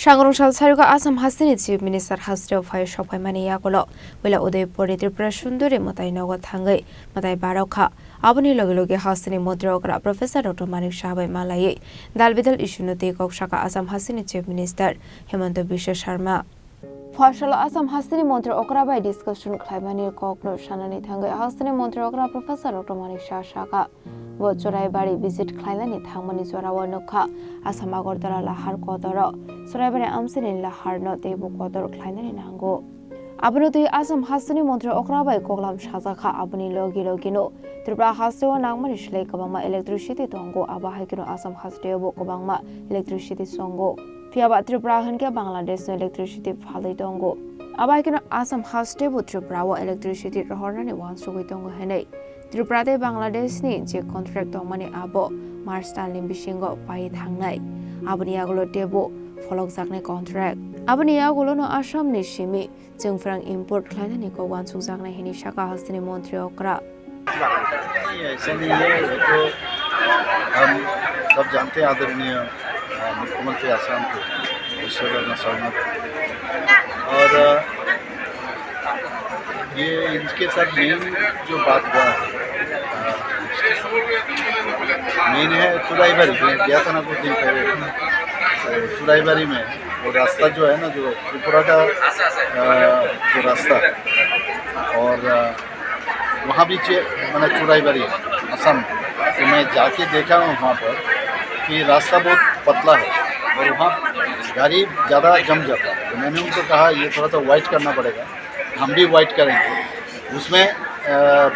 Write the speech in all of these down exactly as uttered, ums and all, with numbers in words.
Sangrong sal sariko Assam hasteni Chief Minister hasteo phai sokphaimani yagulo puila Udaipurni Tripura Sunduri mwtai nogo thangwi mwtai barokha. Aboni logi logi hasteni montri okra Professor Doctor Manik Saha bai malaiwi dal bidal issue no twi kok saka Assam hasteni Chief Minister Himanta Biswa Sarma. Phasalo Assam hasteni montri okra bai discussion khlaimani kokno sanani thangwi hasteni montri okra Professor Doctor Manik Saha saka. Bo Churaibari visit khlainani thangmani jorao nukha. Assam Agartala lahar kotoro Churaibari amchaini laharno teibo kotor khlainani nango. Abono twi Assam hasteni montri okra bai koklam sajakha. Aboni logi logino Tripura hasteo nangmani slai kwbangma electricity tongo. Abo hai kheno Assam hasteo bo kwbangma electricity songo. Phiyaba Tripura hinkhe Bangladeshno electricity phalwi tongo. Abo hai kheno Assam hasteo bo Tripurao electricity rohornani uansugwi tongo hinwi Tripura tei Bangladeshni je contract tongmani abo March talni bisingo pai thangnai. Aboni yagulo teibo pholokjaknai contract. Aboni yagulono Assamni simi chwngphrang import khlainani kok uansukjaknai hinwi saka hasteni montri okra. नहीं, ऐसा नहीं है, ये तो हम सब जानते हैं आदरणीय, अ, मुख्यमंत्री आसाम के ईश्वर शर्मा को। और, अ, ये इनके साथ मेन जो बात हुआ है, अ, मेन है चुराईबारी, मैं गया था ना कुछ दिन पहले, तो चुराईबारी में वो रास्ता जो है ना, जो त्रिपुरा का, अ, जो रास्ता, और, अ, वहाँ भी चे-, मैंने चुराईबारी, असम, तो मैं जाके देखा हूँ वहाँ पर कि रास्ता बहुत पतला है और वहाँ गाड़ी ज़्यादा जम जाता है। तो मैंने उनको कहा, "ये थोड़ा सा वाइड करना पड़ेगा।" हम भी वाइड करेंगे। उसमें, अ,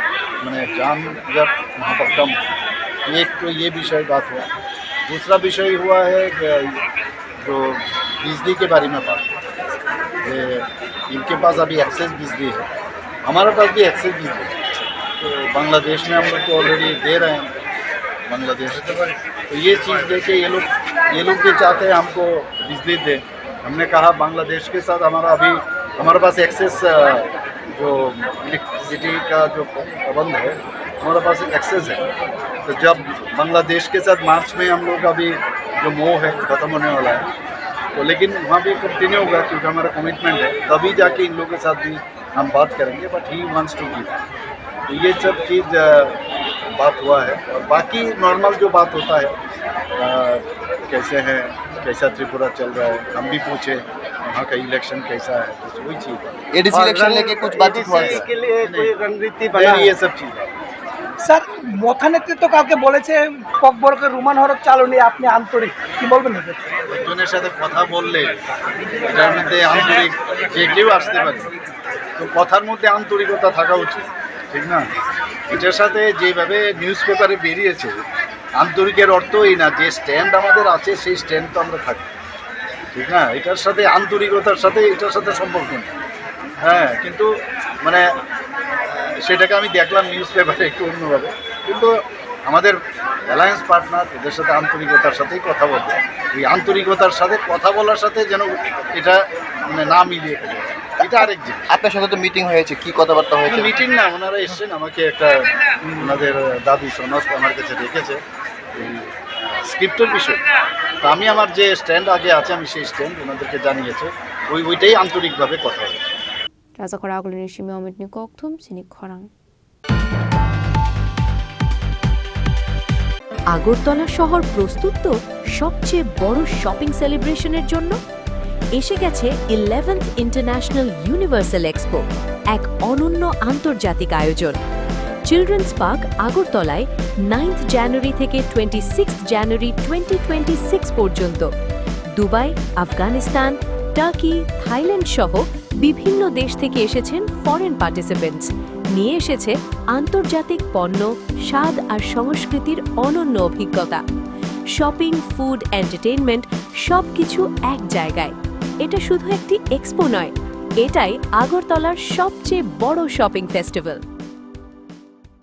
मैंने जाम जट वहाँ पर कम हो। एक तो ये विषय बात हुआ। दूसरा विषय हुआ है कि जो बिजली के बारे में बात, ये इनके पास अभी एक्सेस बिजली है, हमारे पास भी एक्सेस बिजली है। तो बांग्लादेश में हम लोग तो ऑलरेडी दे रहे हैं बांग्लादेश को। तो ये चीज़ लेके ये लोग, ये लोग भी चाहते हैं हमको बिजली दें। हमने कहा बांग्लादेश के साथ हमारा अभी, हमारे पास एक्सेस, अ, जो इलेक्ट्रिसिटी का जो प्रबंध है, हमारे पास एक्सेस है। तो जब बांग्लादेश के साथ मार्च में हम लोग अभी जो मोह है खत्म होने वाला है, तो लेकिन वहाँ भी कंटिन्यू होगा क्योंकि हमारा कमिटमेंट है, तभी जाके इन लोगों के साथ भी हम बात करेंगे, but he wants to give। तो ये सब चीज़, अ, बात हुआ है और बाकी नॉर्मल जो बात होता है, अ, कैसे हैं, कैसा त्रिपुरा चल रहा है, हम भी पूछे वहाँ का इलेक्शन कैसा है, बस वही चीज़ है। एडीसी और इलेक्शन लेके कुछ बातचीत हुआ है? इसके लिए कोई नहीं। रणनीति नहीं, बना नहीं, है? ये सब चीज़ है। স্যার, মথা নেতৃত্ব কালকে বলেছে ককবরকে রোমান হরফ চালু নিয়ে আপনি আন্তরিক, কি বলবেন এতে? একজনের সাথে কথা বললে এটার মধ্যে আন্তরিক যে কেউ আসতে পারে, তো কথার মধ্যে আন্তরিকতা থাকা উচিত, ঠিক না? এটার সাথে যেভাবে নিউজ পেপারে বেরিয়েছে, আন্তরিকের অর্থ এই না যে স্ট্যান্ড আমাদের আছে সেই স্ট্যান্ড তো আমরা থাকি, ঠিক না? এটার সাথে আন্তরিকতার সাথে এটার সাথে সম্পর্ক নেই। হ্যাঁ, কিন্তু মানে সেটাকে আমি দেখলাম নিউজ পেপারে একটু অন্যভাবে, কিন্তু আমাদের অ্যালায়েন্স পার্টনার এদের সাথে আন্তরিকতার সাথেই কথা বলবো। এই আন্তরিকতার সাথে কথা বলার সাথে যেন এটা মানে না মিলিয়ে ফেলে, এটা আরেক জিনিস। আপনার সাথে তো মিটিং হয়েছে, কি কথাবার্তা হয়েছে? মিটিং না, ওনারা এসছেন, আমাকে একটা ওনাদের দাবি সনদ আমার কাছে রেখেছে এই স্ক্রিপ্টের বিষয়ে। তো আমি আমার যে স্ট্যান্ড আগে আছে, আমি সেই স্ট্যান্ড ওনাদেরকে জানিয়েছি, ওই ওইটাই আন্তরিকভাবে কথা হবে। Rajakhor agulini simi Omitni kokthum chini khorang. Agartala শহর প্রস্তুত তো সবচেয়ে বড় শপিং সেলিব্রেশনের জন্য। এসে গেছে ইলেভেন্থ ইন্টারন্যাশনাল ইউনিভার্সাল এক্সপো, এক অনন্য আন্তর্জাতিক আয়োজন। চিলড্রেন্স পার্ক আগরতলায় নাইন্থ জানুয়ারি থেকে twenty sixth January twenty twenty six পর্যন্ত। দুবাই, আফগানিস্তান, টার্কি, থাইল্যান্ড সহ বিভিন্ন দেশ থেকে এসেছেন ফরেন পার্টিসিপেন্টস। নিয়ে এসেছে আন্তর্জাতিক পণ্য, স্বাদ আর সংস্কৃতির অনন্য অভিজ্ঞতা। শপিং, ফুড, এন্টারটেইনমেন্ট, সবকিছু এক জায়গায়। এটা শুধু একটি এক্সপো নয়, এটাই আগরতলার সবচেয়ে বড় শপিং ফেস্টিভ্যাল।